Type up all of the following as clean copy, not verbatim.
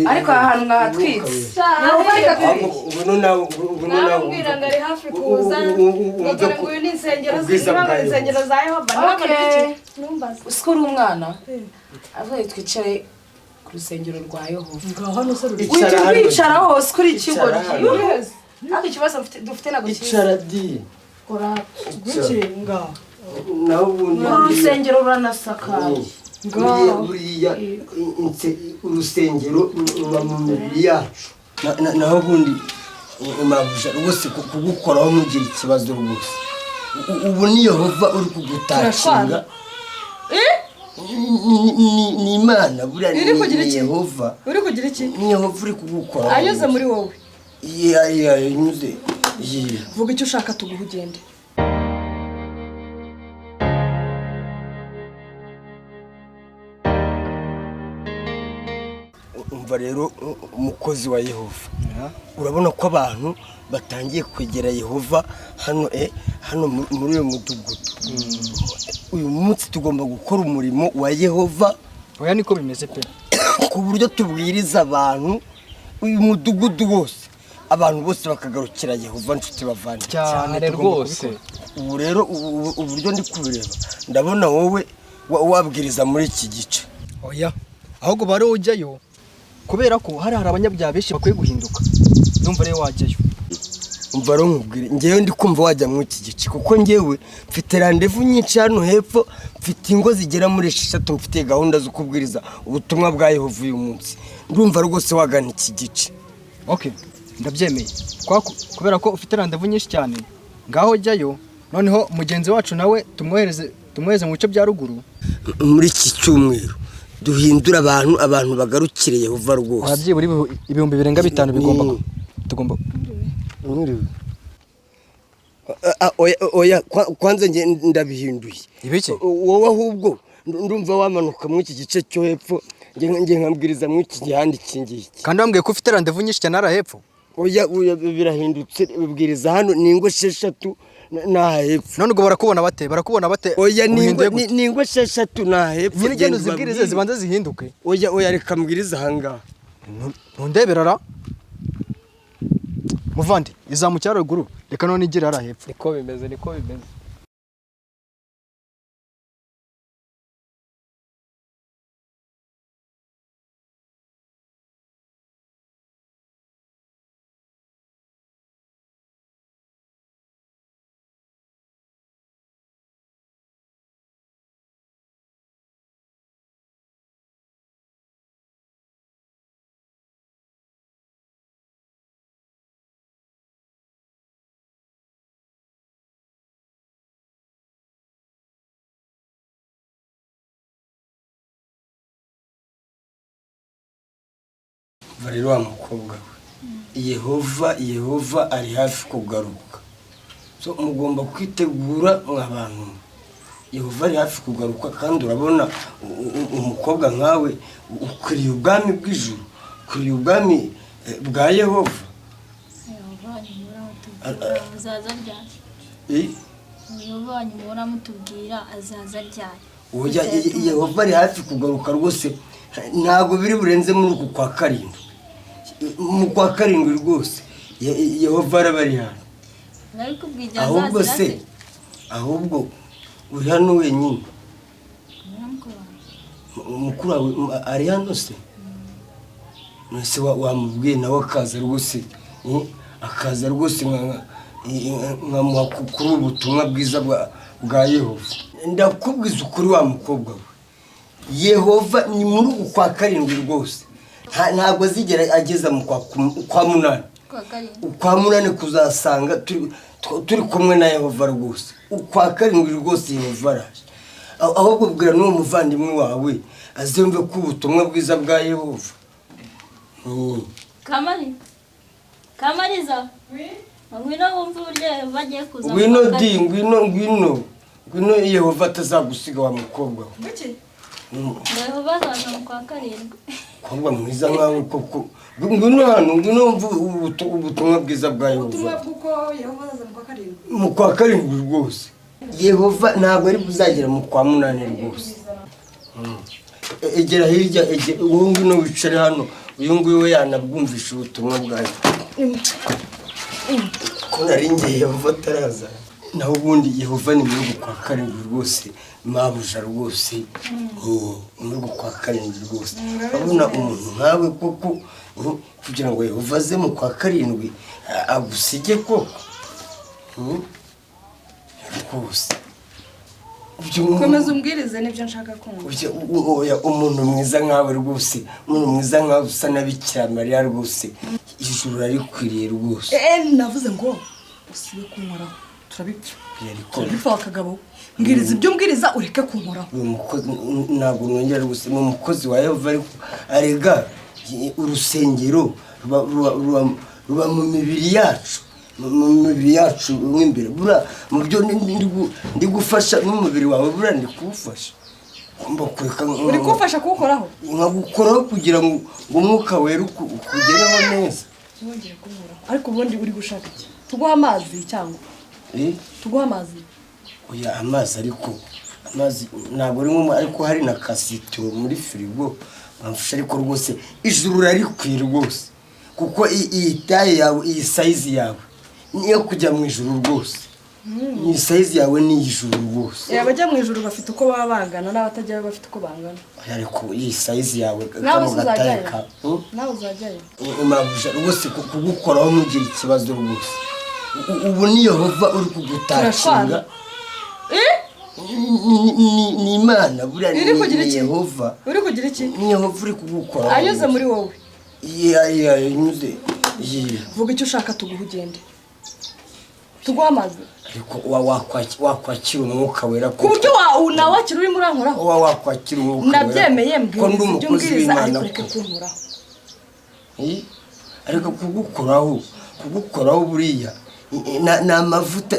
Ariko aha hantu mwahatwitse. Yehova, reka tubike. Ngwino nawe, ngwino nawe. Nababwira ngo ari hafi kuza, ngo dore ngo uyu ni insengero Ubwiza bwa z'Imana, Yehova. insengero za Yehova. Okay. Numbaza. Usiko uri umwana avuye, twicare ku rusengero rwa Yehova. Ngaho nuse ruri. Icara Uhita hano. urwicaraho hose kuri ikigo. Icara hano. Ariko ikibazo dufite ntabwo kiza. Icara di. Gwiki ngaho. Naho ubundi Uru rusengero ruranasakaye. Buriya urusengero ruba mu mibiri yacu. Naho ubundi mabuja rwose kugukoraho mugira ikibazo rwose. Ubu ni Yehova uri kugutakinga. Ni Imana buriya, Iri kugira ni iki? Yehova. Uri kugira iki? Ni Yehova uri kugukoraho. Anyuze muri wowe. Iya, anyuze. Iya. Vuga icyo ushaka tuguha ugende. Umva rero, umukozi wa Yehova, urabona ko abantu batangiye kwegera Yehova hano, hano muri uyu mudugudu. Uyu munsi tugomba gukora umurimo wa Yehova. Oya, niko bimeze pe. Ku buryo tubwiriza abantu uyu mudugudu wose, abantu bose bakagarukira Yehova, nshuti bavandi. Cyane Tugomba rwose. kubikora. Ubu rero uburyo ndi kubireba, ndabona wowe wabwiriza muri iki gice. Oya, ahubwo bari ujyayo, kubera ko hari abanyabyaha benshi bakwiye guhinduka. Ndumva rero wajyayo. Umva rero nkubwire, ngewe ndi kumva wajya muri iki gice, kuko ngewe mfite rendez-vous nyinshi hano hepfo. Mfite ingo zigera muri 6 mfite gahunda zo kubwiriza ubutumwa bwa Yehova uyu munsi. Ndumva rwose wagana iki gice. Okay, ndabyemeye. Kubera ko ufite rendez-vous nyinshi cyane, ngaho jyayo, noneho mugenzi wacu nawe tumwohereze mu bice bya ruguru. Muri iki cyumweru duhindure abantu, abantu bagarukire Yehova rwose. Byibura ibihumbi birenga 5 bigomba tugomba. Mwiriwe. Ah, oya, oya, kwanza nge ndabihinduye. Ibiki? Wowe ahubwo ndumva wamanuka muri iki gice cyo hepfo, nge nkabwiriza muri iki gihande iki ngiki. Kandi wambwiye ko ufite rendez-vous nyinshi cyane hariya hepfo. Oya, oya, birahindutse. Bibwiriza hano ni ingo 6 n'aha hepfo. None ubwo barakubona bate? Oya, ni ingo Uhinduye gute? Ni ingo 6 n'aha hepfo. Nyine genda Genda uzibwirize. ubabwire. Zibanze zihinduke. Oya, oya, reka mbwirize ahangaha. Ntundebera ra muvandi, izamukira ruguru, reka none igire hariya hepfo. Niko bimeze, niko bimeze. Umva rero wa mukobwa we, Yehova, Yehova ari hafi kugaruka, so mugomba kwitegura mwa bantu mwe. Yehova ari hafi kugaruka, kandi urabona umukobwa nkawe ukwiriye ubwami bw'ijuru, ukwiriye ubwami bwa Yehova. Yehova wanyu muhora mutubwira azaza ryari? Eh? Yehova wanyu muhora mutubwira azaza ryari? Oya, Yehova ari hafi kugaruka rwose, ntabwo biri burenze muri uku kwa karindwi. Mu kwa karindwi rwose Yehova araba ari hano. Nabikubwiye igihe Ahubwo azazira. Se ahubwo uri hano wenyine? Mukuru wanjye. Mukuru wawe ari hano se? None wamubwiye nawe akaza rwose, akaza rwose nkamuha kuri ubu butumwa bwiza bwa Yehova. Ndakubwiza ukuri wa mukobwa we, Yehova ni muri uku kwa karindwi rwose. Ntabwo azigera ageza mu kwa munani. Kwa karindwi. Ukwa munani kuzasanga turi kumwe na Yehova rwose. Ukwa karindwi rwose Yehova araje. Ahubwo bwira n'uwo muvandimwe wawe azumve ko ubutumwa bwiza bwa Yehova. Kamari, Kamariza, ngwino wumve uburyo Yehova agiye kuza mu Ngwino kwa di. karindwi. Ngwino, ngwino, ngwino, Yehova atazagusiga wa mukobwa we. Kuki? Ngo Yehova azaza mu kwa karindwi. Mukobwa mwiza nkawe koko, ngwino hano, ngwino wumve ubutumwa bwiza bwa Ubutumwa Yehova. bw'uko Yehova azaza mu kwa karindwi. Mu kwa karindwi rwose Yehova ntabwo ari buzagera mu kwa munani rwose. Egera hirya, wowe ngwino wicare hano. Uyu nguyu we yanabwumvisha ubutumwa bwanjye ko nari ngiye Yehova ataraza. Naho ubundi Yehova ni muri uku kwa karindwi rwose, mabuja rwose, ni muri uku kwa karindwi rwose. Urabona umuntu nkawe koko, kugira ngo Yehova aze mu kwa karindwi agusige koko. Rwose. Komeza umbwirize, nibyo nshaka kumva. Oya, umuntu mwiza nkawe rwose, umuntu mwiza nkawe usa na Bikira Mariya rwose, ijuru rarikwiriye rwose. Navuze ngo usibe kunkoraho, turabipfa. Oya, ariko Turabipfa wa kagabo, mbwiriza ibyo umbwiriza, ureke kunkoraho. Uyu mukozi ntabwo nongera rwose, ni umukozi wa Yehova, ariko arega urusengero ruba mu mibiri yacu, mu mibiri yacu mo imbere. Buriya mu byo ndi gufasha n'umubiri wawe, buriya ndi kuwufasha, ugomba kureka Uri kumfasha kuwukoraho? Nkagukoraho kugira ngo umwuka wera ukugereho neza. Ntiwongere kunkoraho. Ariko ubundi uri gushaka iki? Tuguhe amazi cyangwa? Eh? Tuguhe amazi? Oya, amazi, ariko amazi ntabwo ari ngombwa, ariko hari na kasitiro muri firigo bamfasha. Ariko rwose ijuru rarikwiye rwose, kuko iyi taille yawe, iyi size yawe niyo kujya mu ijuru rwose. Iyi size yawe ni iy'ijuru rwose. Abajya mu ijuru bafite uko baba bangana, n'abatajyayo bafite uko bangana. Oya, ariko iyi size yawe, Nawe kano se gataille uzajyayo? ka Nawe uzajyayo? Mabuja rwose, kugukoraho ntugire ikibazo rwose. Ubu ni Yehova uri kugutakinga. Ni Imana buriya. Iri kugira Ni iki? Yehova. Uri kugira iki? Ni Yehova uri kugukoraho. Anyuze muri wowe? Iya, anyuze. Iya. Vuga icyo ushaka tuguhe ugende. Tuguhe amazi? Ariko wakwakira umwuka wera Ku buryo nawe wakira urimo urankoraho? Wakwakira umwuka wera Nabyemeye. ko ndi Mbwiriza ibyo umukozi umbwiriza, w'Imana ariko ureke ko kunkoraho. Eh? Ariko kugukoraho buriya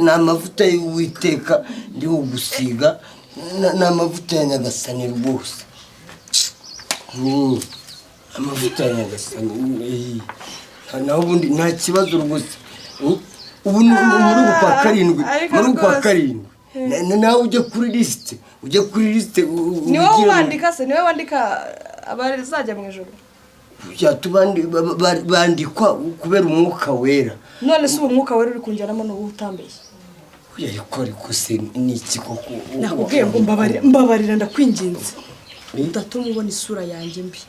ni amavuta y'Uwiteka ndi bugusiga, ni amavuta ya Nyagasani rwose. Amavuta ya Nyagasani. Naho ubundi nta kibazo rwose. Ubu ni muri uku kwa karindwi, Ariko muri uku kwa rwose. karindwi. Nawe ujye kuri lisite, ujye kuri lisite. Ni wowe wandika se? Ni wowe wandika abazajya mu ijuru? Bandikwa kubera umwuka wera. None se ubu mwuka wera uri kunjyanamo ni uwuhe utambeshye? Oya, ariko se ni iki koko? Nakubwiye ngo mbabarira, mbabarira, ndakwinginze, Eh? udatuma ubona isura yanjye mbi.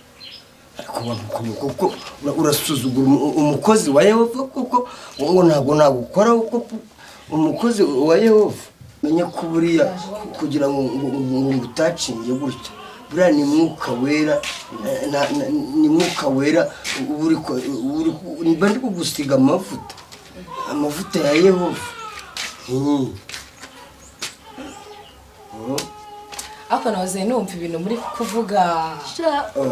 Ariko wamukomeye kuko urasuzugura umukozi wa Yehova kuko ngo ntabwo nagukoraho koko, umukozi wa Yehova. Menya ko buriya kugira ngo ngutacinge gutya, buriya ni mwuka wera, ni mwuka wera uba uri mba ndi kugusiga amavuta, amavuta ya Yehova. Ariko nahoze numva ibintu muri kuvuga.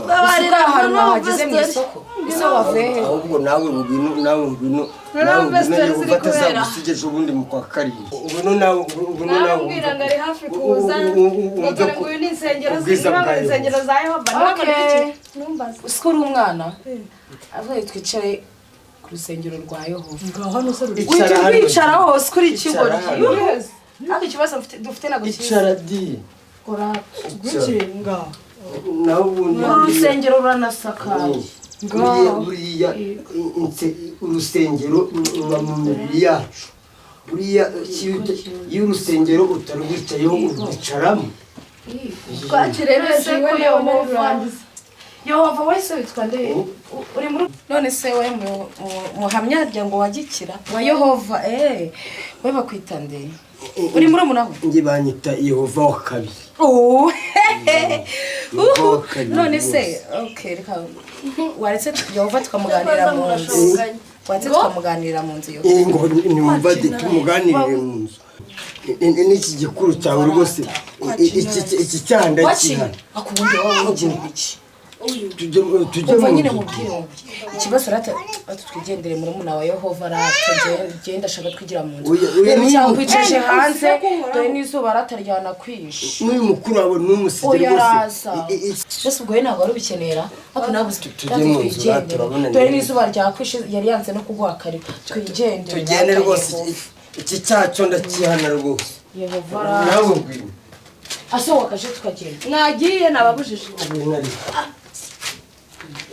Babarira. Uzi ko ahantu wahageze mu isoko ese wavuye he? Ahubwo nawe ngwino, nawe ngwino, nawe Noneho ngwino. story Yehova ziri kubera. atazagusigeje ubundi mu kwa karindwi. Ngwino nawe, ngwino nawe. Narambwira ngo ari hafi kuza, ngo dore nguyu ni insengero Ubwiza zirimo bwa Yehova. insengero za Yehova. Okay. Numbaze. Uzi ko uri umwana avuye, twicare ku rusengero rwa Yehova. Ngaho hano se ruri? Icara Uhita hano. urwicaraho hose kuri ikigo. Icara hano. Ariko ikibazo dufite ntabwo kiza. Icara di. Gwiki ngaho? Naho ubundi Uru rusengero ruranasakaye. Buriya urusengero ruba mu mibiri yacu. Buriya iyo urusengero utarwicayeho, urwicaramo. Twakire Nese neza ko iwe. Yehova, Yehova wese witwa nde? Uri muri none se we muhamya harya ngo wagikira wa Yehova, we bakwita nde? Uri muri umunaho? Njye banyita Yehova wa kabiri. Oh. Yehova wa kabiri None se rwose. okay, reka waretse Yehova tukamuganirira mu nzu, waretse tukamuganirira mu nzu Yehova. Ngo nimumva tumuganirire mu nzu. N'iki gikuru cyawe rwose, iki cyaha Waci ndakihana. Akubundi wowe wigira ibiki? Tujye Umva mu nyine nzu. mubwire ikibazo rata ati twigendere muri muna wa Yehova rata, genda ashaka twigira mu nzu. Oya, oya, Reba niba- cyakwicaje hanze, usize kunkoraho. dore n'izuba rataryana kwishe. N'uyu mukuru wawe ntumusige Oya, rwose. araza. Mbese ubwo we ntabwo wari ubikenera, ariko nawe uzi Tujye mu nzu, rata, turabona dore neza. n'izuba ryakwishe, yari yanze no kuguha kare. Twigendere Tugende rata, rwose. Yehova. Iki cyaha cyo ndakihana rwose. Yehova rata. Nawe ngwino. Asohoka aje tukagenda. Mwagiye, nababujije. Ngwino ariko.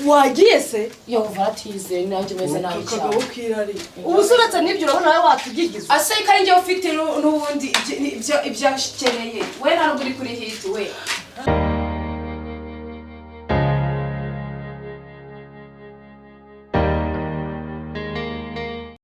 Wagiye se? Yehova aratizeye, nanjye meze nabi cyane. Kagabo kirari. Ubu se uretse n'ibyo urabona nawe watugigiza. Ase kandi njyewe ufite n'ubundi ibyo akeneye, we ntabwo uri kuri hit we.